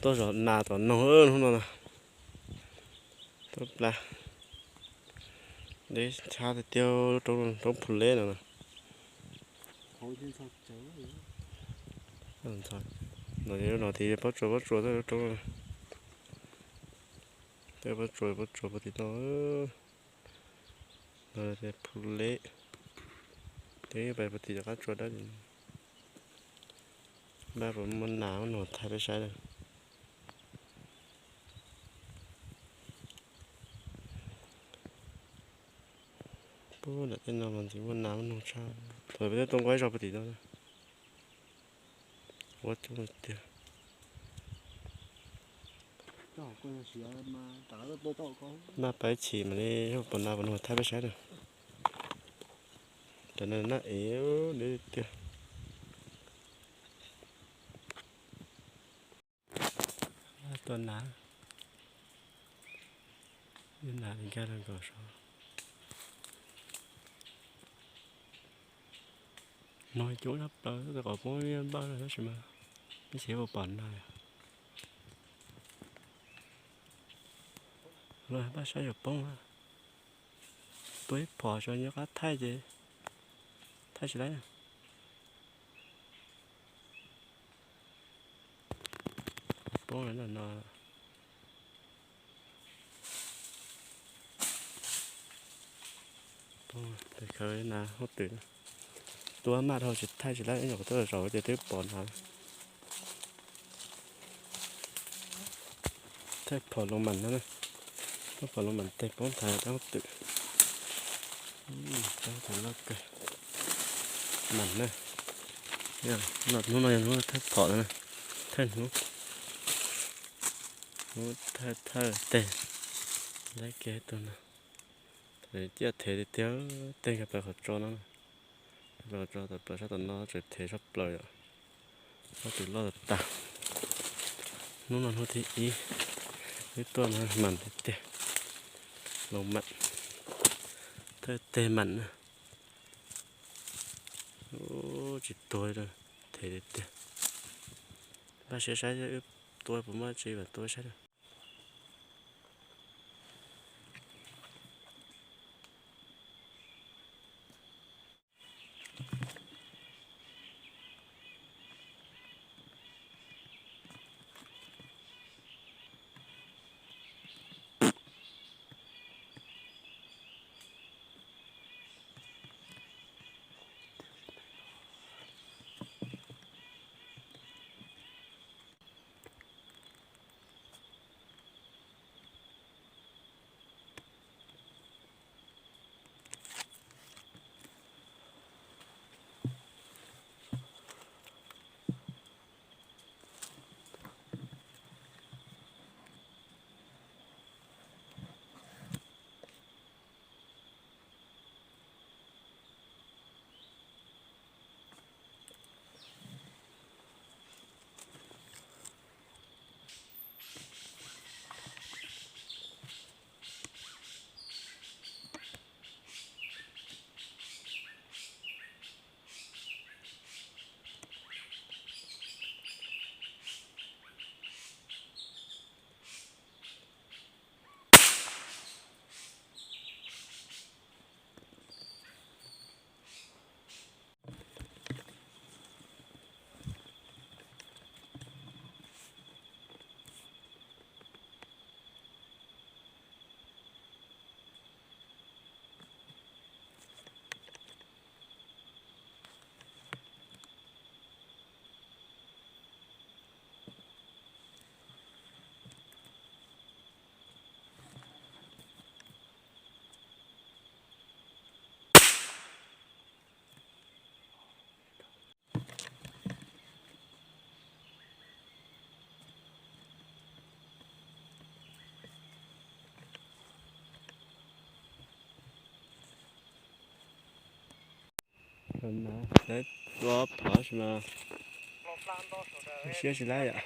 Tuaj zov nas tom noog hnub no na. Tuaj plas deb tshab tiag tiag, roob, roob Phu Leb no na. No, no ces pob tsuas pob tsuas tej lub roob, tej pob tsuas pob tsuas puag tim no. No ces Phu Leb, ces pais puag tim cov qab tsuas dawb. Npaj puas muaj nas muab nug thaij peb saib na. Puag nram tej no mas ntxim muaj nas muaj noog tshaj. Thaum peb twb tuaj nquab ib zaug puag tim no na. Ua coob tiag. Maj pab chim mam li pom nas pom noog thaij peb saib na. Cov no nas ev deb tiag. Tua nas, nas nkag los nkaum saud. Noog coob tshaj plaws, tej qhov poob npaj tab sis mas ib txhia puas pom nas. Los npaj saib yog poob. Tua ib phom tso nyob qab thaij ces thaij tsis laib. Poob no. Poob, tes khawv nas hauj twm. Tua maj dhau tsis thaij tsis laib, ib nyuag qhov twb los zaum ces twb pom nas. Thaij phom loos mam no na. Thaij phom loos mam tes poob nthav rau hauj twm. Rau hauj twm loj kawg. Mam na. Hnub no yog hnub thaij phom no na. Thaij hnub, hnub thawj thawj teg. Laib kiag tus no. Ciaj thev tiag tiag, teg nkag plaws qhov tso no. Nkag plaws qhov tso tom plaws sab tom no tseem thev sab plaws yom. Hauj twm loj tas tas. Hnub no hnub thib ib, wb tuaj no mam tiag tiag. Loos mam, thawj teg mam na. Tsis tuag, thev tiag tiag. Npaj siab saib wb tua puas muaj tsi mam tua saib. Tua phom sis mas siab tsis laib yom.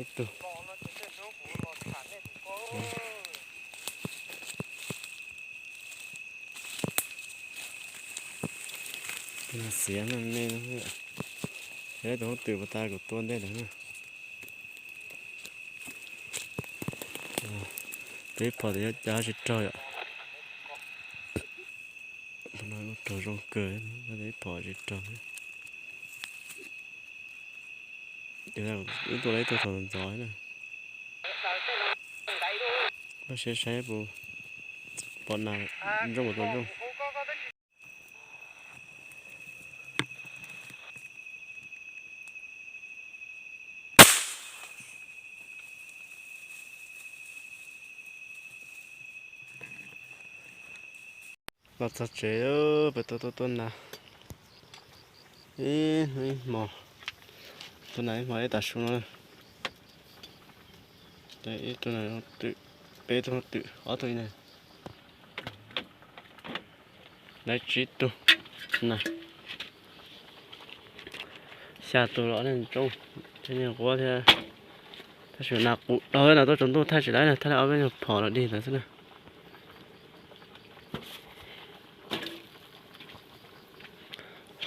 Ib tug xiav me me no. Tus hauj twm puas tas kuv tua ntej ntawd na. Peb phom tias yuav cas tsis raug yom. Tus no kuj raug zoo kawg, ib phom tsis raug. Wb tua lawv ib tug thaum ntxov na. Pab siab saib puas pom nas ntsooj puas tau ntsooj. Los txog tsev, peb tuaj tuaj tuaj nas ib hnub ib hmo, tuaj nas ib hmo ib tav su no. Ib tug twm, peb tug twm, ob tug ib na, lawv tsib tug na. Xya tus los nej ntsooj, tej niag nquab thiab. Tab sis nas qus dhau na, tuaj tsaus ntuj thaij tsis laib na, thaij ob peb nyuag phom los dig ntawd xwb na.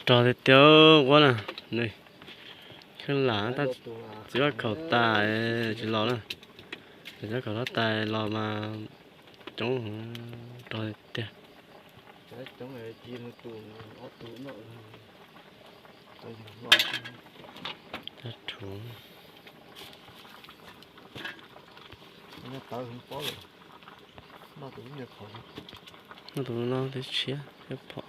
Rog tiag tiag nquab na, nws kheej lam tab txiv vaj khaum tas tsis los na, txiv vaj khaum tas los mas coob, rog tiag tiag. Rhuv. Noj tus no twb tshiab thiab phom.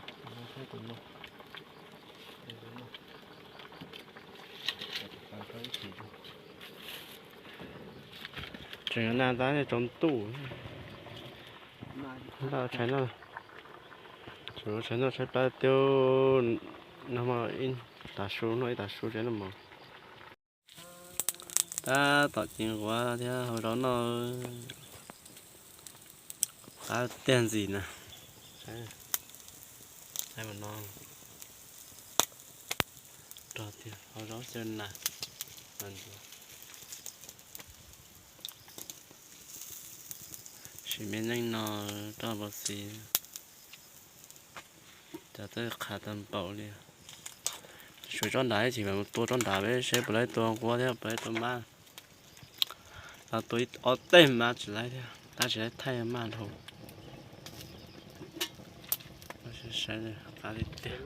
Tseem yuav nas tab tsaus ntuj. Npaj tshais noj, tseem yuav tshais noj tshais plab tiag. Nag hmo ib tav su, noj ib tav su tsev noj mov. Tab tom ci nquav thiab hau zaub noj. Qab tiag ntxim na. Saib, saib mas no. Rog tiag, hau zaub xyaw nas. Sim me neej no roj npau xis. Cov twb qhav tag npaum li. Suav tsob nrad ib chim mam mus tua tsob nrad peb seb puas laib tua nquab thiab puas laib tua mab. Los tua ob teg mab tsis laib thiab, tab sis laib thaij maj dhau. Saib qab tiag tiag.